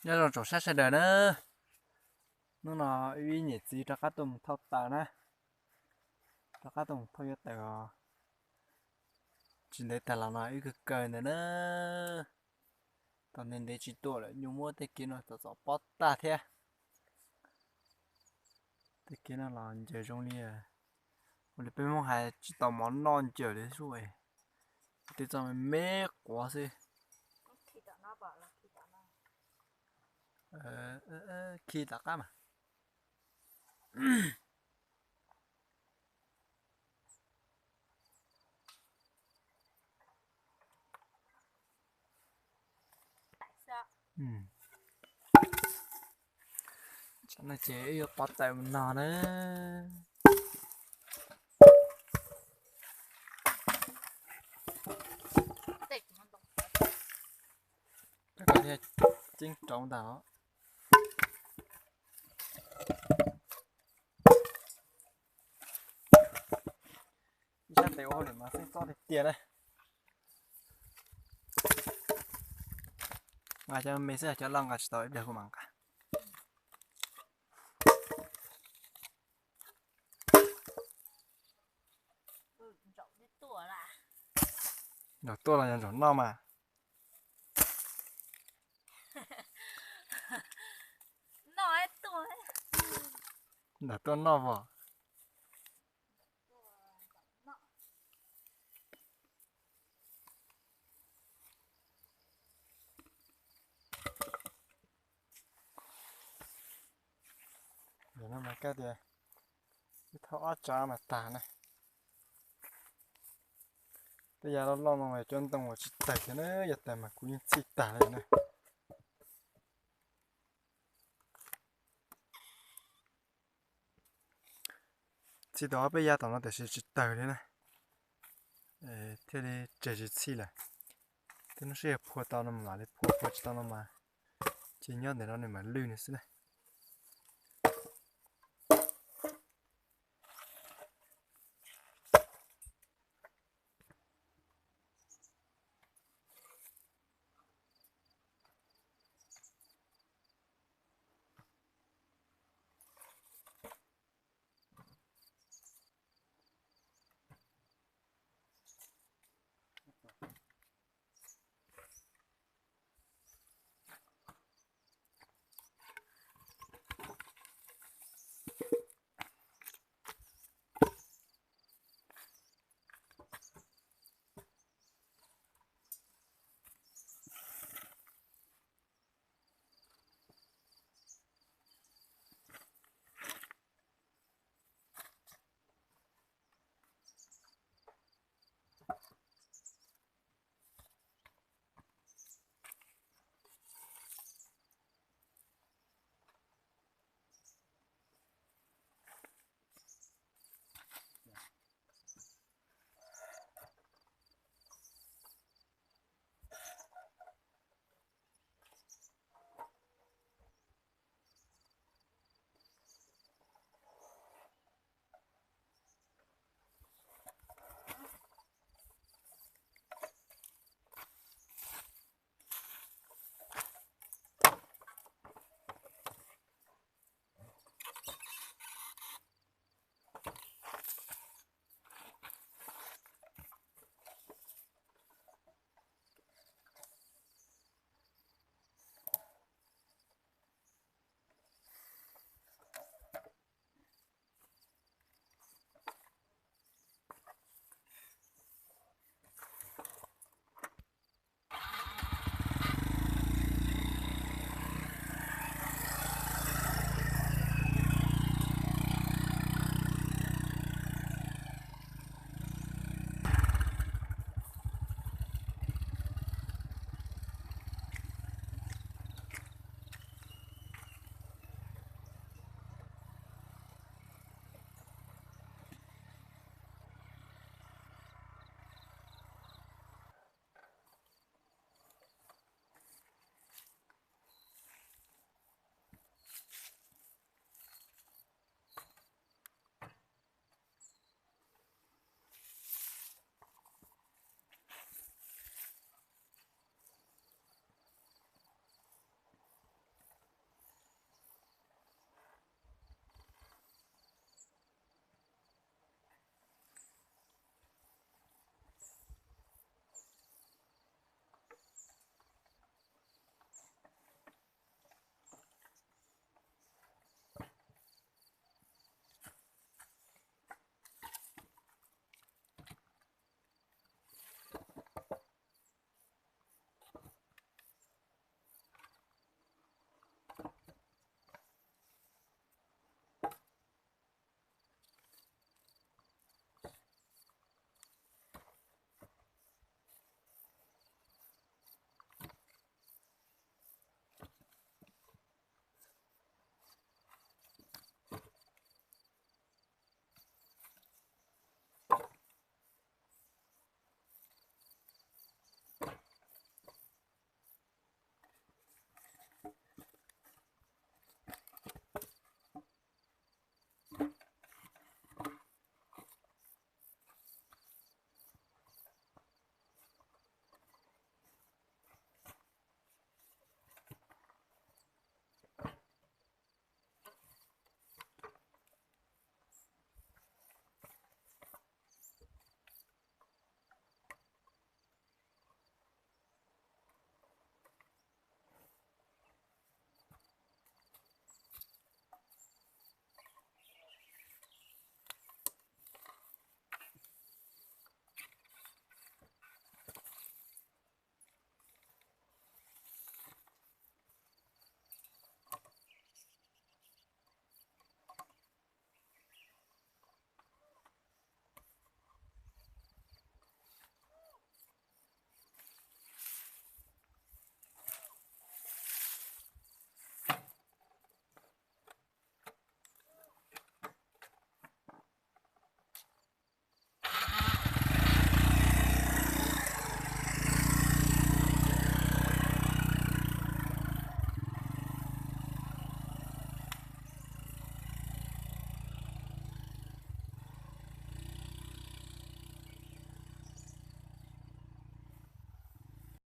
Nyob zoo tsoom saib sawv daws na, hnub no wb ib niam txiv rov qab tuaj mus thauj taws na, rov qab tuaj mus thauj yuav taws os. Tsis ntev tag los no wb kawg kaw ntawd na, tau ntev ntev tsis tuaj lawm, nyuj muab tej kev no txom txom pob tag thiab. Tej kev no los ncaws zoo li, ua li peb Hmoob hais tsis tau mov noj ncaws li xwb, tej txoj me me quav xwb. Khi tom qab mas. Tsam no ces wb yuav pov taws mus no na. Koj thiaj ceeb rau ntag os. Ib sab tes ua hauj lwm mas xeeb txob tiag tiag na. Nqa cov me xwb, cov loj nqa tsis tau, ib pliag kuv mam nqa. Nraum tuaj los yog nraum noj mas. Nraum tuaj noj vos. Yog no mas koj tias wb thauj ob tsav mas tag na. Tej yav loj loj no mas cov ntoo uas tsis tawg thiab na, yog tawg mas kuv yeej txhij tag li na. Txhij tau ob peb yav tom no tiam sis tsis tawg li na, thiaj li tseg tsis txhij lawm. Tej hnub sib yog phua tau no mas mam li phua, phua tsis tau no mas ces nyob ntawm no nws mam lwj nws xwb na.